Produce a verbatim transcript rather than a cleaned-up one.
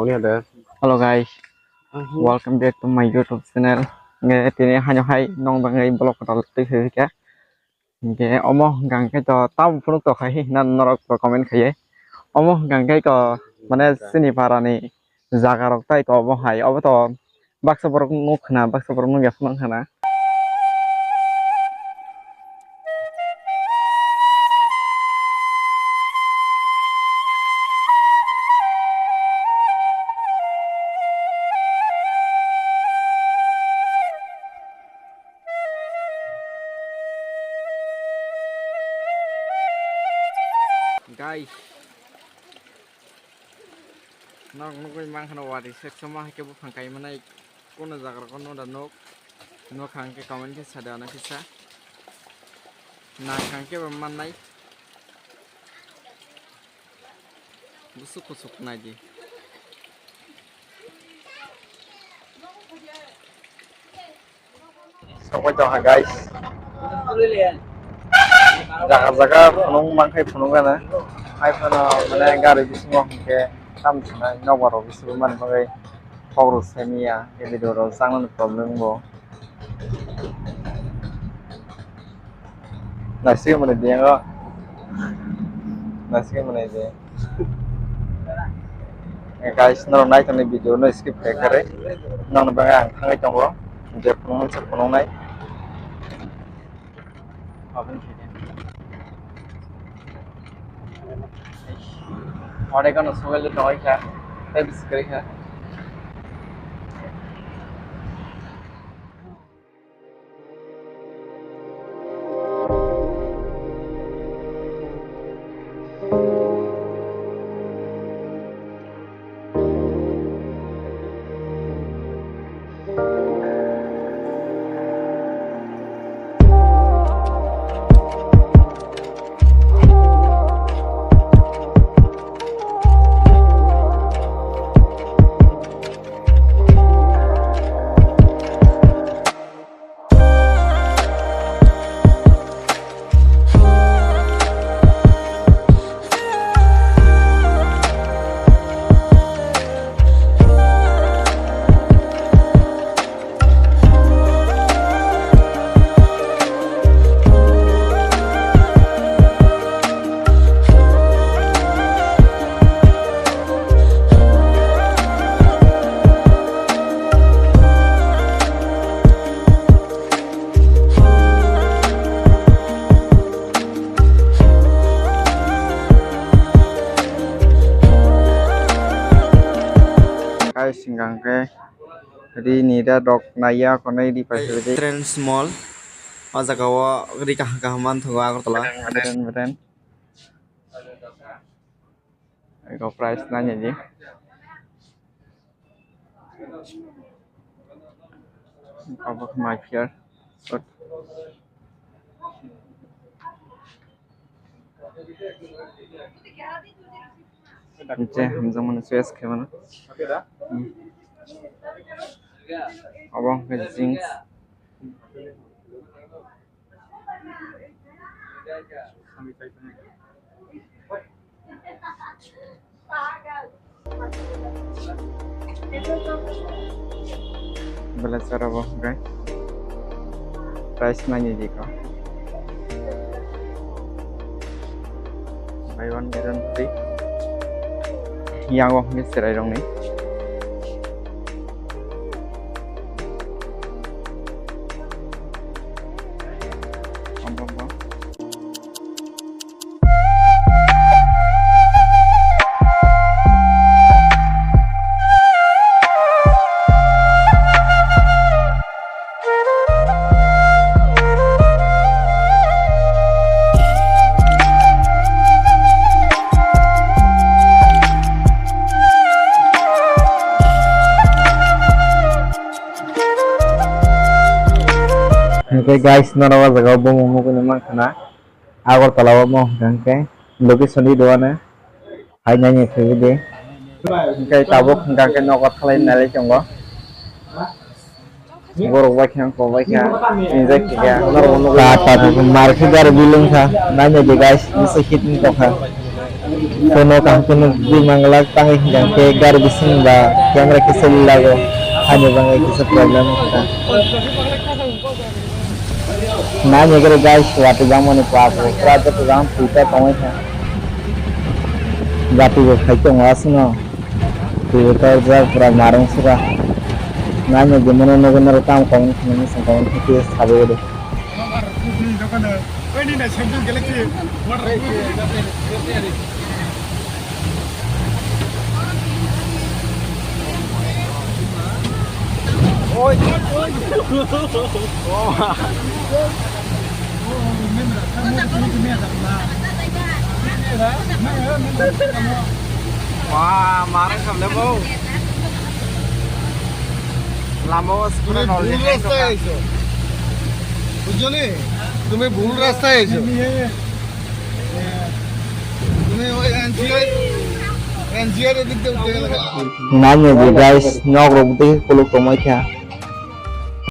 Hello guys, welcome back to my YouTube channel. Nge tini hano hai nong bangwi vlog kotor twi phai kha. Nge omo hwnkha hwnkhe to tamo phunuk tokha hi hwnna norok bo comment khaiwi. Omo hwnkha hwnkhe to mane chini parani jaga rok tai to obo hai obo to baksa borok nuk khna baksa borok nuk ya phunuk khna. Guys, norok nugwi mankha no wari sek soma hai khe buphang kai manai kono jaga rok no da nuk nuk hang khe comment khe sa de ano kisa na hang khe bo mannai. Busuk kusuk nai di. Sokoi tongkha guys. Jaga jaga phunuk mankhai phunuk gana. Hai phano mane gari bisingo hwnkhe tam thinai nokbar rok bisingo manwi bagwi kok rw saimanya, video rok channel ni problem bo. Naisik mwnai de yango. Naisik mwnai de. Eh, guys, norok nai tongni video no skip khai kare. Nang bagwi ang thangwi tongo. Je phunukmani se phunuknai. Ore kono sogal de toy kha. Tei biskri kha. Guys, hwnkha hwnkhe ri ni da dok naiya konai ri paisadi. Trends Mall. O jaga o ri kaham kaham manthogo Agartala. Beren, beren. Ego price nanya di. Abo my fear. Nche hamjakmani choice khaimano. Hmm. Abo hwnkhe jeans. Blazer abo hwnkhe price nai ni diko. Buy one get one free. Yang o hwnkhe cherai rokni. Hwnkhe guys, norok o jaga o bumung nugwi mankha na. Agartala o mo hwnkha hwnkhe location ri rwano hai nai nai phaiwi di. Hwnkhe tabuk hwnkha hwnkhe nogo thalai nai lai tongo. Borok bai khe ang kok bai kha enjoy khe kha norok no nugwi. Ta ta ta mar khe gari bilung kha nai nai di guys, bwsai hit wng tong kha. Phone o kaham khe nukgwi manglak, tangwi hwnkhe gari bising ba camera khe selilago, haini bagwi kisa problem wngkha. Nai nai khe guys, watwi bangmani kwak rok pura joto jang puita tongwi kha. Jati bo phai tongo aswkno. Twi bo torjak pura narwng sura. Nai nai gimano nugwi norok tamo comment khainani, chwng comment khe sabai de. Wah, marang khamle bo. Lama o scooter তুমি rol ভুল di rastaয় আইছো। বুঝছো নি? তুমি ভুল রাস্তায় আইছো। তুমি ওই এনজিআর, এনজিআর এদিক দিয়ে উঠতে গেলে। Nai nai di guys, nok rok tei kuluk tongmai kha.